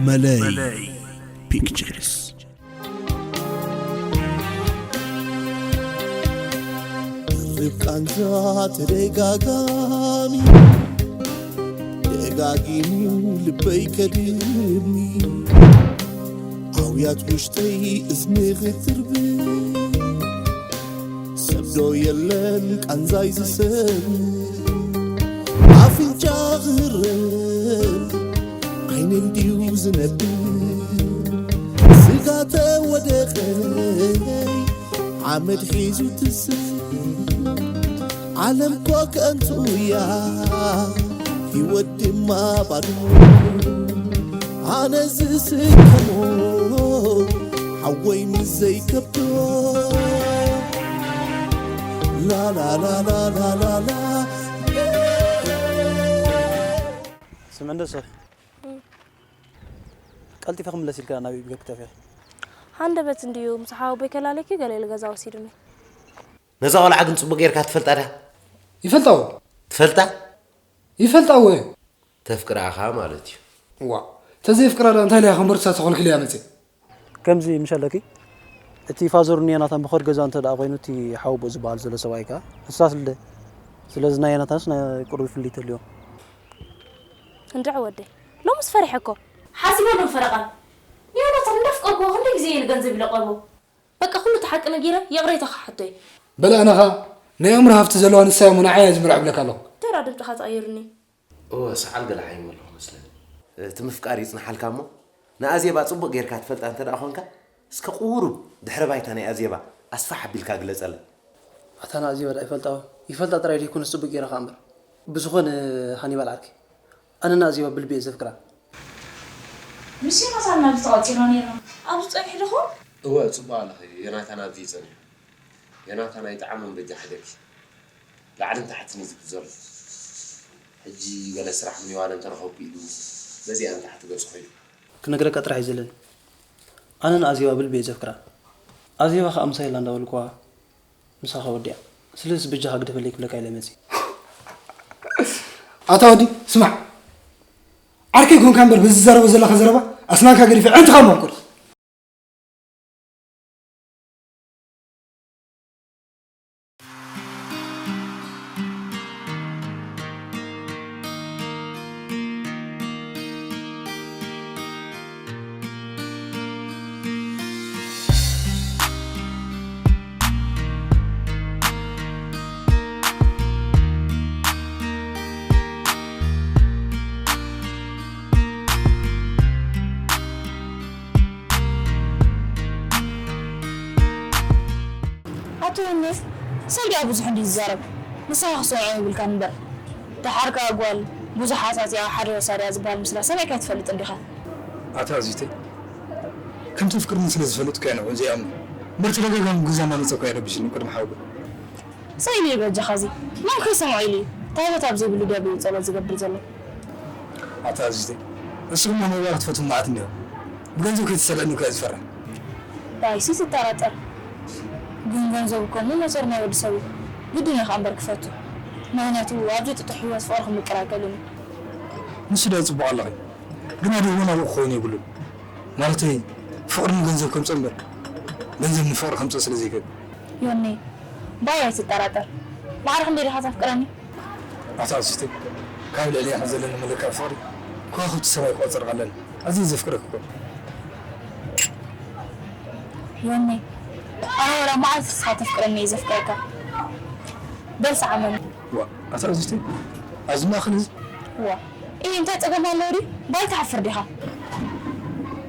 መለይ ፒክቸርስ። ቃንዛ ተደጋጋሚ ደጋጊሙ ልበይ ከድሚ ኣውያት ውሽጠይ እዝኒ ክትርብ ሰብዶ የለን ቃንዛይ ዝሰብ ኣፍንጫ ክህረብ ዓይነይ ድዩ ዝነብር ስጋ ተወደቐይ ሓመድ ሒዙ ትስእ ዓለም ኮ ከንቱ እያ ህይወት ድማ ባዶ ኣነ ዝስከሞ ሓወይ ምስ ዘይከብዶ ላላላላላላ ስምዕንዶ ሰብ ቀልጢፈ ክምለስ ኢልካ ናብ ኢብገ ክተፍያ ሃንደበት እንድዩ ምስ ሓወቦይ ከላለኪ ገለ ኢሉ ገዛ ወሲዱኒ። ነዛ ቆልዓ ግን ጽቡቅ ጌርካ ትፈልጣ ዳ? ይፈልጣ እወ። ትፈልጣ? ይፈልጣ እወ። ተፍቅራ ኢኻ ማለት እዩ። ዋ ተዘይፍቅራ ዳ እንታይ ኢላ ከም በርሳ ተኸልክልያ መጽእ። ከምዚ ምሸለኪ እቲ ፋዘሩ ንዮናታን ብኸድ ገዛ እንተ ደኣ ኮይኑ እቲ ሓወቦ ዝበሃል ዘሎ ሰብኣይ ከኣ ንሳ ስለ ስለዚ ናይ ዮናታንስ ናይ ቁሩብ ፍልይ ተልዮ። እንድዒ ወደይ ሎምስ ፈሪሐ እኮ። ሓሲበሉ ፈረቓ ንዮናታን እንዳፍቀርኩዎ ክንደይ ግዜ እየ ንገንዘብ ኢለ ቀርቦ። በቃ ኩሉ እቲ ሓቂ ነጊረ ይቕሬታ ክሓቶ እየ። በል ኣነ ኸኣ ናይ ኣእምሮ ሃፍቲ ዘለዋ ንሳ እያ እሞ ንዓይ እየ ዝምርዖ እብለካ ኣለኹ። ተራ ድምፅኻ ተቐይሩኒ። እወ ሰዓል ገለ ሓይመ ኣለኹ መስለኒ። እቲ ምፍቃር ይጽንሓልካ እሞ ንኣዜባ ጽቡቕ ጌርካ ትፈልጣ እንተ ደኣ ኾንካ እስከ ቁሩብ ድሕረ ባይታ ናይ ኣዜባ ኣስፍሕ ኣቢልካ ግለጸላ። ኣታ ንኣዜባ ደኣ ይፈልጣ ይፈልጣ ጥራይ ደይኮነስ ጽቡቕ ጌረ ከኣ እምበር። ብዝኾነ ሃኒባል ዓርከይ ኣነ ንኣዜባ ብልቢ እየ ዘፍቅራ። ምስ ዮናታን ናብ ዝተቐጺሮ ነይርና ኣብዚ ጸኒሑ ዶ ኾን? እወ ጽቡቕ ኣለኺ ዮናታን ኣብዚ እዩ ጸኒሑ። ዮናታን ኣይጠዓሞን በጃ ሕደጊ። ላዕልን ታሕትን እዩ ዝብል ዘሎ። ሕጂ ገለ ስራሕ ምንዋለ እንተረኸብኩ ኢሉ በዚኣ ንታሕቲ ገጹ ኸይዱ። ክነግረካ ጥራሕ እዩ ዘለኒ። ኣነ ንኣዜባ ብልቢ እየ ዘፍቅራ። ኣዜባ ኸኣ ምሳይ ኣላ እንዳበልኩዋ ምሳኻ ወዲኣ። ስለዚስ በጃኻ ግደፈለይ ክብለካ ኢለ መጺእ። ኣታ ወዲ ስማዕ፣ ዓርከይ ኮንካ እምበር በዚ ትዛረቦ ዘለኻ ዘረባ ኣስናንካ ገዲፈ ኣዒንትኻ እሞ ክቁርጽ። ኣቶ ዮኒ ሰብ ድኣ ብዙሕ እንድዩ ዝዛረብ ንስኻ ክሰምዖ የብልካን እምበር ደሓር ከኣ ጓል ብዙሕ ኣጻጺኣ ሓደ ወሳድኣ ዝበሃል ምስላ ሰሚዕካ ኣይትፈልጥን ዲኻ። ኣታ ኣዚተይ ከም ተፍቅርኒ ስለ ዝፈልጥኩ እየ ንዕኡ ዘይኣምኖ እምበር ተደጋጋሚ ገዛ እናመጸኩ ኣይረብሽኒ ቅድሚ ሓወቦይ። ሰኢሉ እዩ በጃኻ እዚ መን ከይሰምዖ ኢሉ እዩ ታቦት ኣብ ዘይብሉ ድያ ብኡ ጸሎት ዝገብር ዘሎ። ኣታ ኣዚዘይ እስኹም ኣመባ ክትፈትዉ መዓት እኒሆ ብገንዘብ ከይትሰልዕኒ እኮ እየ ዝፈርሕ። ዳይሲ ትጠራጠር ግን ገንዘብ እኮ እሞ መጾር ናይ ወዲ ሰብ እዩ ግድን እዩ ከኣ እምበር ክፈቱ ምኽንያቱ ኣብዚ ጥጡሕ ህይወት ፍቕርኹም ምቅር ኣይክእልን እዩ። ንሱ ዳይ ጽቡቕ ኣለኺ ግና ደይቦ ናብኡ ክኸውን የብሉን ማለተይ ፍቕሪ ንገንዘብ ከምጽኦ እምበር ገንዘብ ንፍቕሪ ከምጽኦ ስለ ዘይክእል። ዮኒ ባይ ኣይትጠራጠር። ማዕረ ክንደይ ዲኻ ተፍቅረኒ? ኣታ ኣዚዘይ ካብ ልዕሊኻ ዘለኒ መለክዒ ፍቕሪ ከዋኽብቲ ሰማይ ክቖጽር ከለኒ ኣዝየ ዘፍቅረኪ እኮ። ዮኒ ኣነ ወላ መዓልቲ ንስኻ ተፍቅረኒ እየ ዘፍቅረካ። በል ሰዓመኒ። ዋእ ኣታ ኣዚዘይ ኣብዚ ማእኸል እዚ። ዋእ ኢሂ እንታይ ጸገም ኣለዎ ድዩ? ባይ ትሓፍር ዲኻ?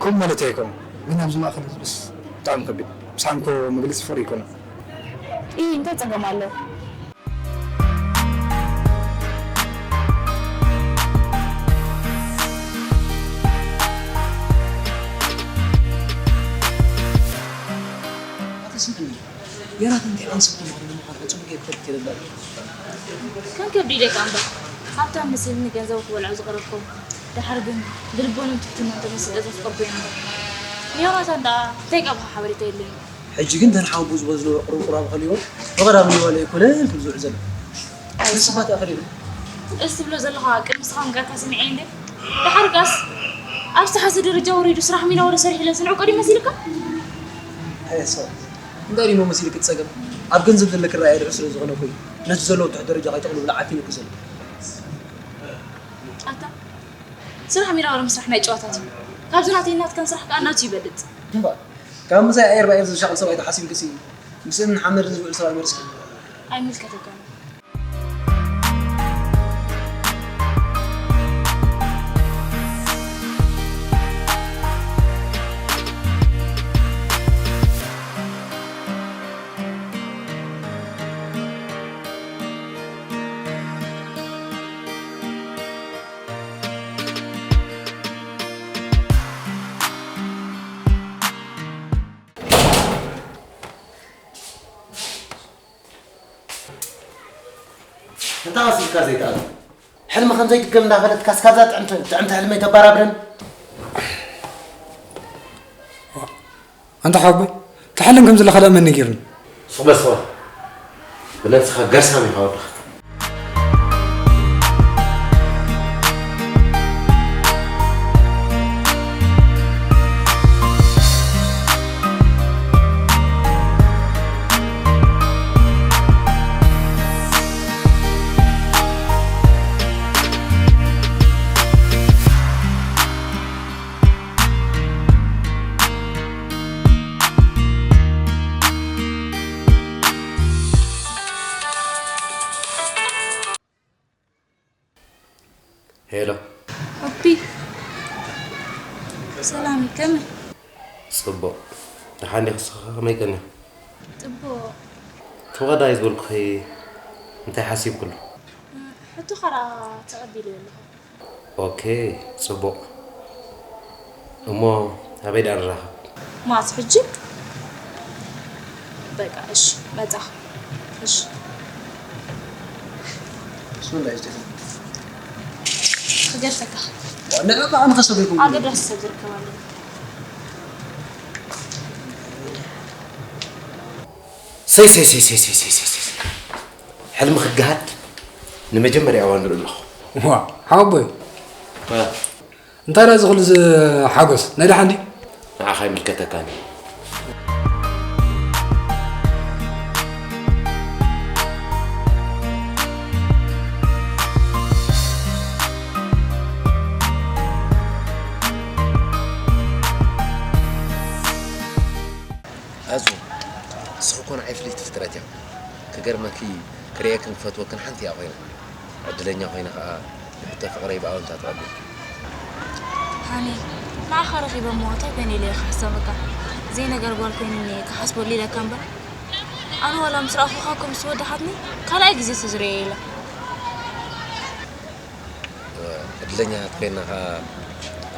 ከምኡ ማለተይ ኣይኮነን ግን ኣብዚ ማእኸል ህዝብስ ብጣዕሚ ከቢድ። ምሳሕም እኮ መግለጺ ፍቕሪ ኣይኮነን። ኢሂ እንታይ ጸገም ኣለዎ? ኣታ ስምዕኒ ዮናታን እንታይ ኣንስብ ተማሃሩ ንምዃን ዕጹብ ጌርካ ትከደላ። ከም ከብዲ ደቃ እምበር ሃብታም መሲልኒ ገንዘብ ክበልዖ ዝቐረብኩ፣ ደሓር ግን ብልቦንም ትሕትናን ተመሲጠ ዘፍቀርኩ እየ ነይረ። ንዮናታን ደኣ እንታይ ቀብኻ ሓበሬታ የለይን። ሕጂ ግን ተን ሓወቦ ዝበ ዝነበሩ ቅሩብ ቁራብ ከሊቦም ብቐዳም ንዋለ ኣይኮነን ክብዝሑ ዘሎ። ንስኻ ተኣኽሊሉ። እዚ ትብሎ ዘለኻ ቅድሚ ንስኻ ምንጋርካ ሰሚዐ እንደ። ደሓር ጋስ ኣብ ዝተሓዘ ደረጃ ወሪዱ ስራሕ ሚና ወደ ሰሪሕ ኢለ ዝንዕቆ ድዩ መሲልካ? ኣየ ሰብ፣ እንታይ ድዩ መሲልክ ጸገም? ኣብ ገንዘብ ዘለክ ራእይ ርሑስ ስለ ዝኾነ እኮ እዩ። ነቲ ዘለዎ ትሕቲ ደረጃ ከይተቕልብሎ ዓፊኑክ ዘሎ። ኣታ፣ ስራሕ ሚና ወረ ምስራሕ ናይ ጨዋታት እዩ። ካብዚ ናተይ ናትካን ስራሕ ከኣ ናቱ ይበልጽ። እምበኣር፣ ካብ ምሳይ ኣየር ባየር ዝሻቐል ሰብኣይ ተሓሲብክሲ፣ ምስ እምንን ሓመድን ዝውዕል ሰብኣይ መሪጽኪ። ኣይምልከተካን። እንታይ ወሲድካ ዘይትኣቱ? ሕልሚ ከም ዘይድገም እንዳፈለጥካስ ካብዛ ጥዕምቲ፣ ጥዕምቲ ሕልመይ ተባራብረን? ኣንታ ሓወቦይ፣ ትሕልን ከም ዘለኻ ደኣ መን ነጊሩኒ? ሱቕ በል ሱቕ በል። ብነብስኻ ገርሳም ኢኻ ወድኻ። ሄሎ። ኦፒ። ሰላም፣ ከመይ? ጽቡቕ። ደሓን ዲኺ? ንስኺ ከመይ ቀኒኺ? ጽቡቕ። እቲ ቀዳይ ዝበልኩኺ እንታይ ሓሲብክሉ? ሕቶኻ ደኣ ተቐቢለዮ ኣለኹ። ኦኬ፣ ጽቡቕ። እሞ ኣበይ ደኣ ንራኸብ? ማት ሕጂ? በቃ እሺ፣ መጻኹ። እሺ። ብስምላህ ስቴፋን። ክገድፈካ። ንዕኡ ከዓ ንኸሰብ ይኹን። ኣገዳሲ ሰብ ዝርከብ ኣሎ። ሰይ፣ ሰይ፣ ሰይ። ሕልሚ ክገሃድ ንመጀመርያ እዋን ንርኢ ኣለኹ። ዋ፣ ሓወቦይ። እ። እንታይ ደኣ እዚ ኩሉ እዚ ሓጎስ? ናይ ደሓን ድዩ? ንዓኻ ኣይምልከተካን እዩ። ኣዙ፣ ንስኺ እኮ ንዓይ ፍልይቲ ፍጥረት እያ። ክገርመኪ፣ ክርእየክን ክፈትወክን ሓንቲ እያ ኮይና። ዕድለኛ ኮይነ ከኣ ንሕቶ ፍቕረይ ብኣወንታ ተቐቢልኪ። ሃኒ፣ ንዓኻ ረኺበ እሞ እንታይ ኮን ኢለ እየ ክሕሰበካ? ዘይነገር ጓል ኮይኑኒ እየ ክሓስበሉ ኢለካ እምበር። ኣነ ዋላ ምስ ረኣኹኻ እኮ ምስ ወዳሓትኒ ካልኣይ ግዜ ተዝርእየ ኢለ። ዕድለኛታት ኮይንና ከኣ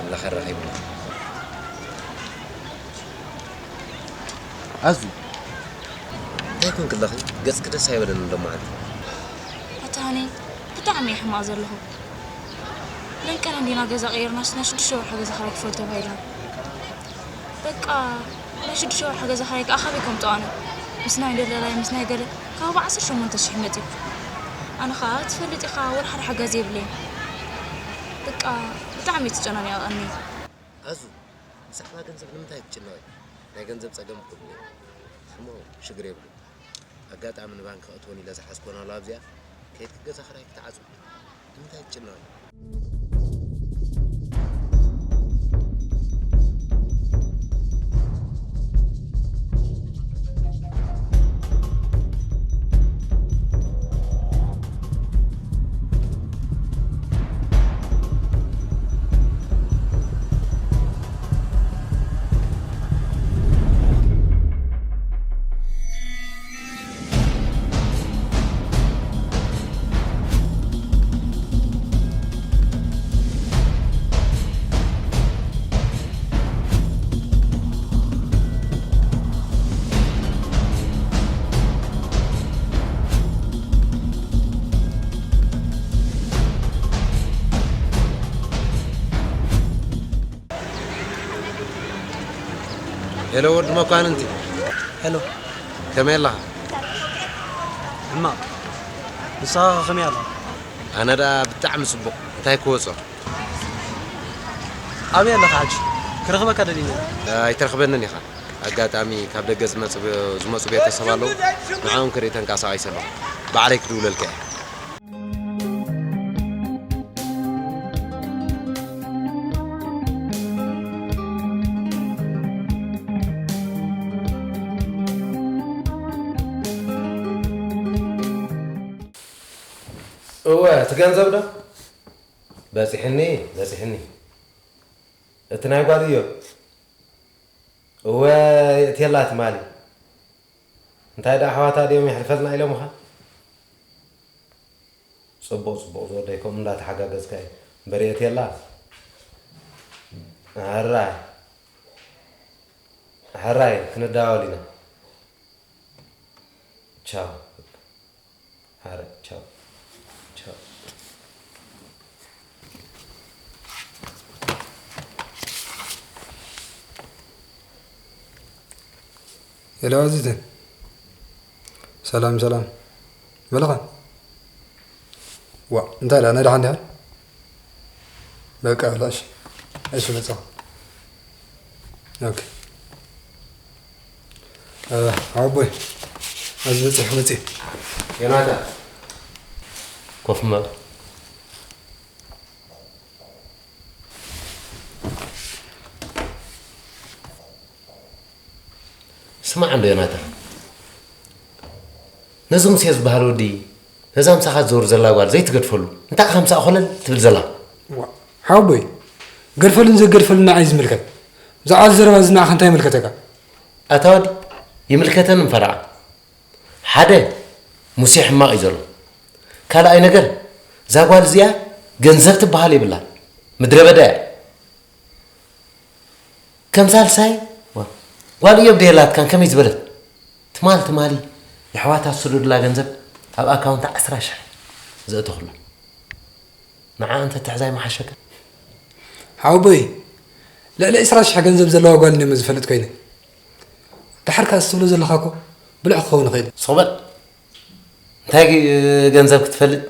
ኣምላኽ ኣራኺቡና። ኣዙ፣ እንታይ ኮንኪ ኣለኺ? ገጽኪ ደስ ኣይበለንን ሎማዓንቲ። ኣታ ሃኒ፣ ብጣዕሚ እየ ሕማቕ ዘለኹ። ለንቀነ እንዲና ገዛ ቀይርናስ ናይ ሽዱሽተ ወርሒ ገዛ ክራይ ክፈል ተባሂልና። በቃ፣ ናይ ሽዱሽተ ወርሒ ገዛ ክራይ ከኣ ካበይ ከምጽኦ ኣነ? ምስ ናይ ደላላይ፣ ምስ ናይ ገለ፣ ካብ ዓሰርተ ሸሞንተ ሽሕ መጺኡ። ኣነ ከኣ ትፈልጥ ኢኻ፣ ወላ ሓደ ሓጋዚ የብለይን። በቃ፣ ብጣዕሚ እዩ ተጨናኒቐኒ። ኣዙ፣ ብዛዕባ ገንዘብ ንምንታይ ትጭነቒ? ናይ ገንዘብ ጸገም እኮ የብለይን። እሞ ሽግር የብሉን። ኣጋጣሚ ንባንክ ከእትወን ኢለ ዝሓዝኮን ኣሎ ኣብዚኣ። ከይድኪ ገዛ ክራይኪ ተዓጽዊ። ንምንታይ ትጭነቒ? ሄሎ ወዲ መኳንንቲ። ሄሎ። ከመይ ኣለኻ? ሕማቕ። ንስኻ ከ ከመይ ኣለኻ? ኣነ ደኣ ብጣዕሚ ጽቡቕ። እንታይ ክወጾ? ኣበይ ኣለኻ ሕጂ? ክረኽበካ ደሊኒ። ኣይትረኽበንን ኢኻ። ኣጋጣሚ ካብ ደገ ዝመጹ፣ ዝመጹ ቤተሰብ ኣለዉ። ንዕኦም ክርኢ ተንቀሳቒሰ ኣለኹ። ባዕለይ ክድውለልካ እየ። እወ፣ እቲ ገንዘብ ዶ? በጺሕኒ፣ በጺሕኒ። እቲ ናይ ጓል እዮ። እወ፣ የእትየላ ትማሊ። እንታይ ደኣ ኣሕዋታ ድዮም የሕልፈልና ኢሎምኻ? ጽቡቕ፣ ጽቡቕ ዝወደይ፣ ከምኡ እንዳተሓጋገዝካ እዩ። እምበር የእትየላ። ሕራይ፣ ሕራይ፣ ክንዳወል ኢና። ቻው። ሕራይ፣ ቻው። ቻው። ሄሎ ኣዚዘ። ሰላም፣ ሰላም። በለኻ። ዋ፣ እንታይ ደኣ፣ ናይ ደሓን ዲኻ? በቃ፣ በላ፣ እሺ። እሺ፣ መጻኹ። ኦኬ። እ፣ ሓወቦይ፣ ኣብዚ በጺሑ መጺኡ። ዮናታ፣ ኮፍ እምበር። ስማዕ እንዶ ዮናታ፣ ነዚ ሙሴ ዝበሃል ወዲ፣ ነዛ ምሳኻ ትዘውር ዘላ ጓል ዘይትገድፈሉ፣ እንታይ ኢኻ ምሳኣ ኮለል ትብል ዘላ? ዋ፣ ሓወቦይ፣ ገድፈሉን ዘይገድፈሉን ንዓይ ዝምልከት። ብዛዕባ እዚ ዘረባ እዚ ንዓኻ እንታይ ይምልከተካ? ኣታ ወዲ፣ ይምልከተኒ ምፈረቓ። ሓደ፣ ሙሴ ሕማቕ እዩ ዘሎ። ካልኣይ ነገር፣ እዛ ጓል እዚኣ ገንዘብ ትበሃል የብላን። ምድረ በዳ እያ። ከም ሳልሳይ፣ ዋ፣ ጓል እዮብ ዶ የላትካን ከመይ ዝበለት? ትማል ትማሊ የሕዋታ ዝሰደዱላ ገንዘብ ኣብ ኣካውንታ ዕስራ ሽሕ ዘእተኹላ። ንዓ እንተ ትሕዛ ኣይምሓሸካ? ሓወቦይ፣ ልዕሊ ዕስራ ሽሕ ገንዘብ ዘለዋ ጓል እኔሞ ዝፈልጥ ኮይነ። ደሓር ከኣ እዚ ትብሎ ዘለኻ እኮ ብልሒ ክኸውን ይኽእል እዩ። ስቕ በል። እንታይ ግ-፣ ገንዘብ ክትፈልጥ?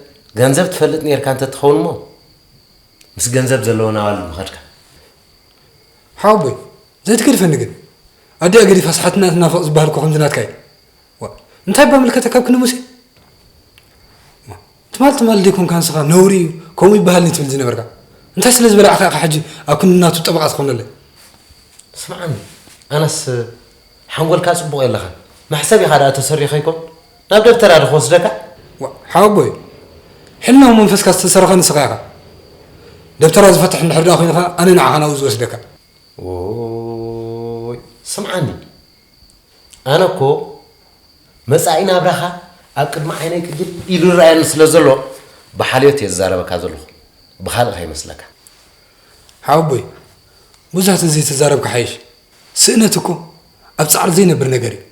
ገንዘብ ትፈልጥ ኔርካ እንተ ትኸውን እሞ፣ ምስ ገንዘብ ዘለወን ኣዋልድ ምኸድካ። ሓወቦይ፣ ዘይትገድፈኒ ግን። ኣዲኣ ገዲፋስ ሓትንኣ ትናፍቕ ዝበሃል እኮ ከምዚ ናትካ እዩ። ዋ፣ እንታይ እባ ምልከተካ ኣብ ክንዲ ሙሴ? ዋ፣ ትማል ትማል ደይኮንካ ንስኻ ነውሪ እዩ፣ ከምኡ ይበሃልኒ ትብል ዝነበርካ? እንታይ ስለ ዝበላዕካ ኢኻ ሕጂ ኣብ ክንዲ ናቱ ጠበቓ ትኾነለይ? ስምዓኒ፣ ኣነስ ሓንጎልካ ጽቡቕ የለኻን። መሕሰብ ኢኻ ደኣ ተሰሪኸ ይኮን? ናብ ደብተራ ዶ ክወስደካ? ዋ፣ ሓወቦይ፣ ሕልናዊ መንፈስካ ዝተሰረኸ ንስኻ ኢኻ። ደብተራ ዝፈትሕ እንድሕር ደኣ ኮይንኻ፣ ኣነ ንዓኻ ናብኡ ዝወስደካ። ዎይ፣ ስምዓኒ። ኣነ እኮ መጻኢ ናብራኻ ኣብ ቅድሚ ዓይነይ ቅድም ኢሉ ይረኣየኒ ስለ ዘሎ፣ ብሓልዮት እየ ዝዛረበካ ዘለኹ። ብኻልእ ከይመስለካ። ሓወቦይ፣ ብዙሕ ተዘይተዛረብካ ሓይሽ። ስእነት እኮ ኣብ ጻዕሪ ዘይነብር ነገር እዩ።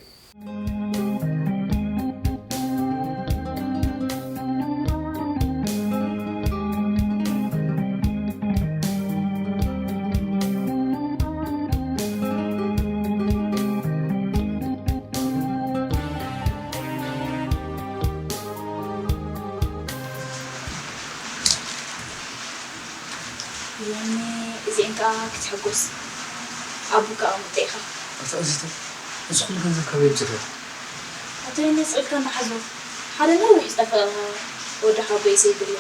ወይኔ፣ እዚኤን ከኣ ክትሕጎስ። ኣቦ ከኣ ምጠ ኢኻ። ኣታ እዚተ፣ እዚ ኩሉ ገንዘብ ካበይ ኣምጺእካዮ? ኣታ ወይኔ፣ ስቕ ኢልካ እንዳሓዞ። ሓደ ነዊሕ ዝጠፈኣ ወዲ ሓቦይ ሰይፉ እዩ።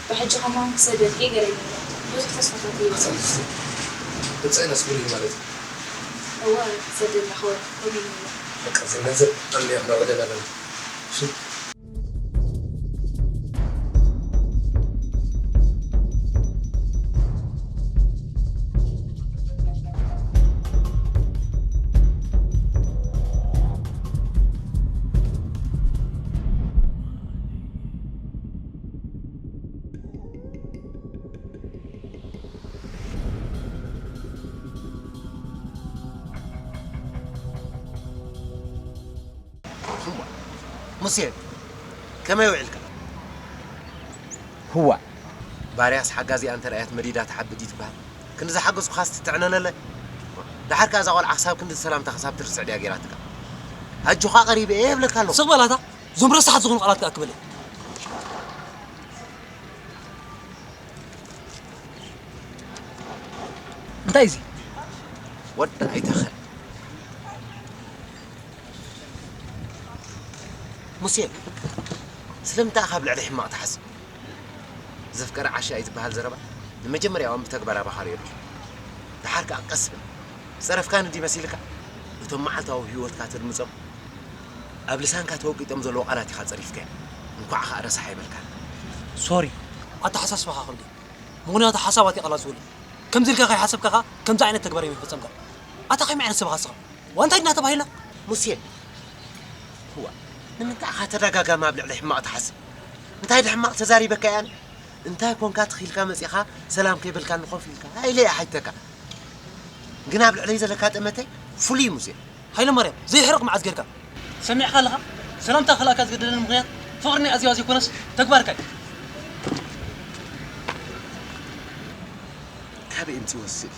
ብሕጂ ከማን ክሰደልኪ ገረኒ ኣሎ። ብዙሕ ተስፋታት እዩ። ኣታ እዚተ፣ ብጻይ ነስጉል እዩ ማለት እዩ። እወ፣ ክሰደልና ከወ-፣ ወጊኑ ኣሎ። በቃ፣ እዚ ገንዘብ ኣምሊያ ክነውዕለና ኣለና። እሺ? ሙሴ፣ ከመይ ውዒልካ? ህዋ፣ ባርያስ ሓጋዚኣ እንተ ረኣያት መዲዳ ትሓብድ እዩ ትበሃል። ክንዲ ዝሓገዝኩኻስ ትጥዕነለለ? ደሓር ከኣ እዛ ቆልዓ ክሳብ ክንዲ ሰላምታ ክሳብ ትርስዕ ድያ ገይራትካ? ኣጆኻ ቀሪበ እየ እብለካ ኣለኹ። ስቕ በል ኣታ፣ እዞም ረሳሓት ዝኾኑ ቃላት ከኣ ክበለይ። እንታይ እዚ? ወዲ ኣይተኸል። ሙሴ፣ ስለምንታይ ኢኻ ኣብ ልዕሊ ሕማቕ ትሓስብ? ዘፍቀረ ዓሻ እዩ ዝበሃል ዘረባ ንመጀመርያ እዋን ብተግባር ኣባኻርዮ። ደሓር ከኣ ቀስ በል። ዝጸረፍካኒ ድዩ መሲልካ? እቶም መዓልታዊ ህይወትካ ተድምጾም ኣብ ልሳንካ ተወቂጦም ዘለዉ ቃላት ኢኻ ጸሪፍካዮም። እንኳዕ ኸኣ ረሳሕ ኣይበልካን። ሶሪ፣ ኣተሓሳስባኻ ከልግል። ምኽንያቱ ሓሳባት እዩ ቃላት ዝውልን። ከምዚ ኢልካ ከይሓሰብካ ኸኣ ከምዚ ዓይነት ተግባር እዮም ይፈጸምካ። ኣታ ከመይ ዓይነት ሰብ ኢኻ ንስኻ? ዋንታይ ድና ተባሂልና? ሙሴ፣ እዋ፣ ንምንታይ ኢኻ ተደጋጋሚ ኣብ ልዕሊ ሕማቕ ትሓስብ? እንታይ ድሕማቕ ተዛሪበካ እየ ኣነ? እንታይ ኮንካ ትኺልካ መጺኻ ሰላም ከይበልካኒ ኮፍ ኢልካ? ሃይለ እየ ሓይተካ። ግን ኣብ ልዕለይ ዘለካ ጠመተ ፍሉይ እዩ ሙሴ። ሃይለ ማርያም፣ ዘይሕርቕ መዓዝ ጌርካ? ሰሚዕካ ኣለኻ? ሰላምታ ክልኣካ ዝገደደኒ ምኽንያት ፍቕሪ ናይ ኣዜባ ዘይኮነስ ተግባርካ እዩ። ካበይ እምፅእ ወስድ?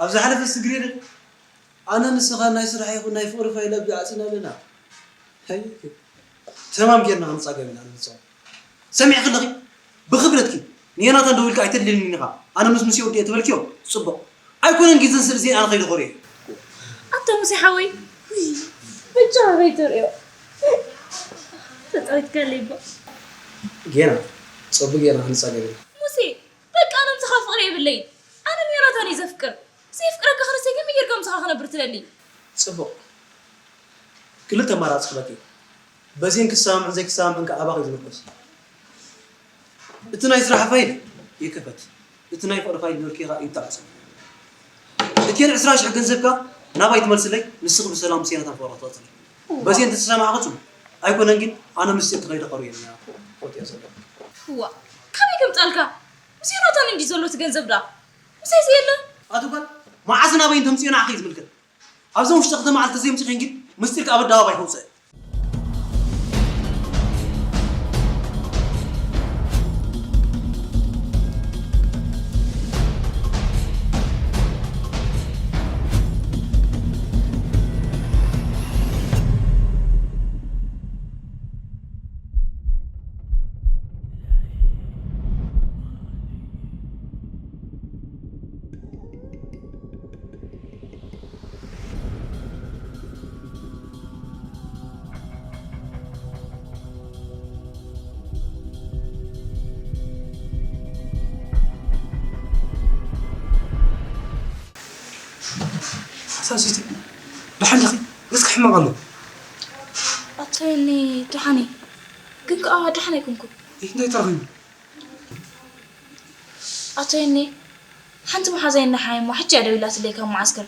ኣብ ዝሓለፈ ስግሬ ኣነ ንስኻ ናይ ስራሕ ይኹን ናይ ፍቕሪ ፋይል ኣብዚ ዓጺና ኣለና። ተማም ጌርና ክንጻገም ኢና ንጻወት። ሰሚዕኪ ኣለኺ? ብኽብረትኪ ንዮናታን ደዊልካ ኣይተድልየንን ኢኻ። ኣነ ምስ ሙሴ ወዲኤ ተበልክዮ? ጽቡቕ። ኣይኮነን ግዜ ስለ እዚ ኣነ ከይደ ኮርየ። ኣቶ ሙሴ ሓወይ፣ ውይ፣ ብቻ ኣበይ ትርእዮ? ተጻዊትካለይ እባ። ጌና፣ ጽቡቕ ጌና ክንጻገም ኢና። ሙሴ፣ በቃ ኣነ ምሳኻ ፍቕሪ የብለይን። ኣነ ንዮናታን እየ ዘፍቅር። ዘየፍቅረካ ክርስተይ ከመይ ጌርካ ምሳኻ ክነብር ትደሊ? ጽቡቕ። ክልተ ኣማራጺ ክህበኪ። በዚን ክሰማምዕን ዘይክሰማምዕን ከኣ ኣባኺ እዩ ዝምርኮስ። እቲ ናይ ስራሕ ፋይል ይከፈት። እቲ ናይ ፍቕሪ ፋይል ዝበልክዮ ከኣ ይተዓጸ። እተን ዕስራ ሽሕ ገንዘብካ ናባይ ትመልስለይ፣ ንስኺ ብሰላም ምስ ዮናታን ፍቕርኺ ትቕጽሊ። በዚን እንተተሰማማዕኪ ጽቡቕ። ኣይኮነን ግን ኣነ ምስጢር ክኸይደ ከርዮ እየ ፈትየ ዘለኹ። እዋ፣ ካበይ ከምጻልካ? ምስ ዮናታን እንዲ ዘሎ እቲ ገንዘብ ደኣ? ምሳይ ዘየለ? ኣቲ ጓል፣ መዓስን ኣበይን ተምጽዮ ንዓኺ እዩ ዝምልከት። ኣብዘን ውሽጢ ከተማ ዓዲ ተዘይምጺኺን ግን ምስጢርኪ ኣብ ኣደባባይ ከውጽእ። ሳሲቲ፣ ደሓን ዲኺ? ገጽኪ ሕማቕ ኣሎ። ኣቶ የኒ፣ ደሓን እየ። ግን ከኣ ደሓን ኣይኮንኩን። ኢህ፣ እንታይ ተረኺቡ? ኣቶ የኒ፣ ሓንቲ መሓዛይ እናሓየማ ሕጂ እያ ደዊላትለይ ካብ መዓስከር።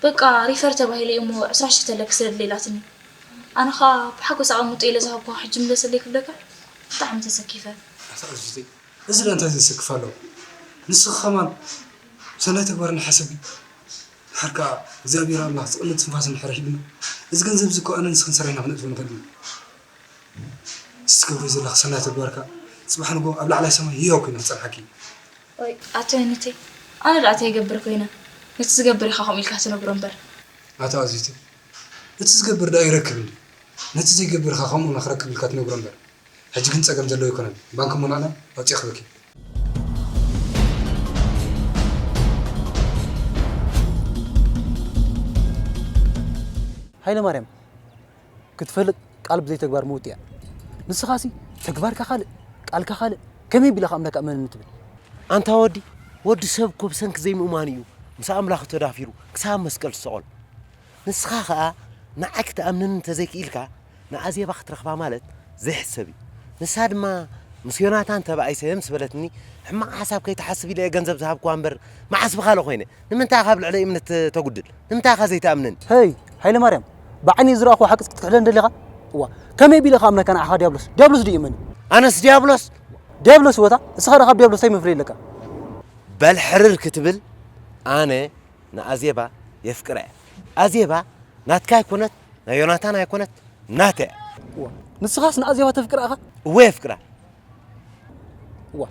በቃ ሪፈር ተባሂለ እየ እሞ ዕስራ ሽሕ ተለኪ ስደድለይ ኢላትኒ። ኣነ ኸኣ ብሓጎስ ኣቐምጦ ኢለ ዝሃብኩኻ ሕጂ ምለሰለይ ክብለካ ብጣዕሚ ተሰኪፈ። ኣታ ኣዚዘይ፣ እዚ ደኣ እንታይ ዘሰክፍ ኣለዎ? ንስኺ ኸማን ሰናይ ተግባር እናሓሰብኪ፣ ድሓር ከኣ እግዚኣብሔር ኣምላኽ ዝቕንጥ ትንፋስ እንድሕር ሂብና፣ እዚ ገንዘብ እዚ እኮ ኣነ ንስኽን ሰሪሕና ክነእትዎ ንኽእል ኢና። እዚ ትገብርዮ ዘለኺ ሰናይ ተግባር ከኣ ጽባሕ ንግሆ ኣብ ላዕላይ ሰማይ ህያው ኮይና ክትጸንሓኪ። ወይ ኣቶ የኒተይ፣ ኣነ ደኣ እንታይ ይገብር ኮይነ? ነቲ ዝገብር ኢኻ ከምኡ ኢልካ ትነግሮ እምበር። ኣታ ኣዚዘይ፣ እቲ ዝገብር ደኣ ይረክብ እንድዩ። ነቲ ዘይገብር ኢኻ ከምኡ ኢና ክረክብ ኢልካ ትነግሮ እምበር። ሕጂ ግን ጸገም ዘለዎ ኣይኮነን። ባንክ እሞ ንዓና ኣውጺኣ ክህበኪ። ሃይለማርያም፣ ክትፈልጥ ቃል ብዘይ ተግባር ምውት እያ። ንስኻሲ ተግባርካ ካልእ፣ ቃልካ ካልእ፣ ከመይ ቢላ ከኣ ኣምላክ እመነኒ ትብል? ኣንታ ወዲ፣ ወዲ ሰብ እኮ ብሰንኪ ዘይምእማኑ እዩ ምስ ኣምላኹ ተዳፊሩ ክሳብ መስቀል ዝሰቐሎ። ንስኻ ኸኣ ንዓይ ክትኣምነኒ እንተዘይክኢልካ ንኣዜባ ክትረኽባ ማለት ዘይሕሰብ እዩ። ንሳ ድማ ምስ ዮናታን ተባኢሰ ምስ በለትኒ ሕማቕ ሓሳብ ከይትሓስብ ኢለ እየ ገንዘብ ዝሃብክዋ እምበር መዓስ ብኻልእ ኮይነ? ንምንታይ ኢኻ ኣብ ልዕለይ እምነት ተ-፣ ተጉድል? ንምንታይ ኢኻ ዘይትኣምነኒ? ሄይ፣ ሃይለማርያም፣ ብዓይነይ ዝረኣኹዎ ሓቂ ክትክሕደኒ ደሊኻ? እዋ፣ ከመይ ቢለ ክኣምነካ ንዓኻ ዲያብሎስ? ዲያብሎስ ድዩ እመኒ? ኣነስ ዲያብሎስ? ዲያብሎስ እወታ፣ እስኻ ደኣ ካብ ዲያብሎስ እንታይ መፍለይ ኣለካ? በል ሕርር ክትብል ኣነ ንኣዜባ የፍቅራ እየ። ኣዜባ ናትካ ኣይኮነት፣ ናይ ዮናታን ኣይኮነት፣ ናተ እያ። እዋ፣ ንስኻስ ንኣዜባ ተፍቅራ ኢኻ? እወ የፍቅራ። እዋ፣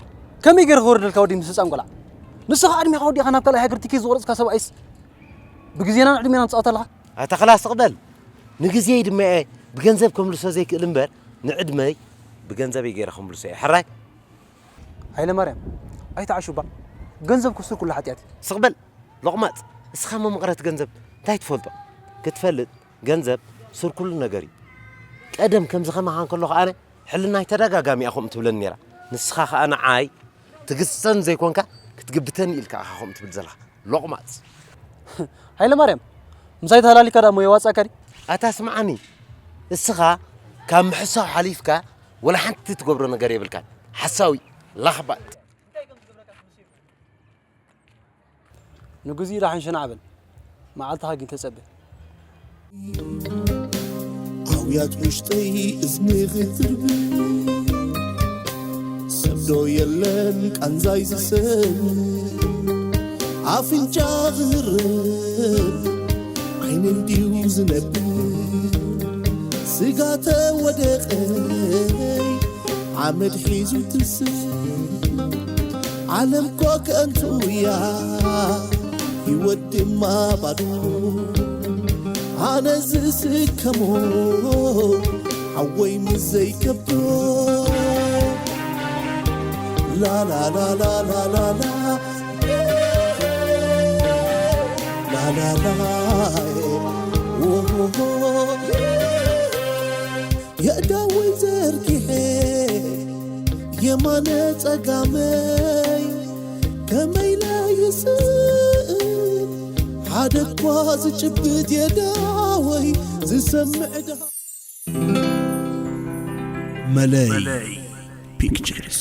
ከመይ ገይረ ክወርደልካ ወዲ ምስ ህፃን ቆልዓ? ንስኻ ዕድሜኻ ወዲእኻ ናብ ካልኣይ ሃገር ቲኬት ዝቆረፅካ ሰብኣይስ ብግዜናን ዕድሜናን ትፃወት ኣለኻ። ኣታ ኸላስ ስቕ በል። ንግዜይ ድማ እየ ብገንዘብ ከምልሶ ዘይክእል እምበር ንዕድመይ ብገንዘበይ ገይረ ከምልሶ እየ። ሕራይ? ሃይለ ማርያም፣ ኣይትዓሹባ። ገንዘብ ክሱር ኩሉ ሓጢኣት እዩ። ስቕ በል ሎቕማፅ። እስኻ መመቕረት ገንዘብ እንታይ ትፈልጦ? ክትፈልጥ ገንዘብ ሱር ኩሉ ነገር እዩ። ቀደም ከምዚ ከማኻ እንከለኹ ኣነ ሕልናይ ተደጋጋሚ እያ ከምኡ ትብለኒ ነይራ። ንስኻ ኸኣ ንዓይ ትግሰን ዘይኮንካ ክትግብተኒ ኢልካ ኢኻ ከምኡ ትብል ዘለኻ። ሎቕማፅ። ሃይለ ማርያም፣ ምሳይ ተሃላሊካ ዳሞ የዋጻካ ድዩ? ኣታ ስምዓኒ፣ እስኻ ካብ ምሕሳው ሓሊፍካ ወላ ሓንቲ ትገብሮ ነገር የብልካን። ሓሳዊ ላኽባጥ። ንግዜኡ ዳሓን ሸናዕ በል፣ መዓልትኻ ግን ተጸበ። ኣውያት ውሽጠይ እዝኒ ክትርብ ሰብ ዶ የለን ቃንዛይ ዝሰም ኣፍንጫ ክህርብ ዓይነይ ድዩ ዝነብ ስጋ ተወደቐይ ሓመድ ሒዙ ትስእ ዓለም ኮ ከንቱ እያ ህይወት ድማ ባዶ ኣነ ዝስከሞ ሓወይ ምስ ዘይከብዶ ላላላላላላላ ላላላ የእዳወይ ዘርጊሐ የማነ ጸጋመይ ከመይ ለይስእል ሓደ እኳ ዝጭብጥ የዳወይ ዝሰምዕ ድሃ መለይ ፒክቸርስ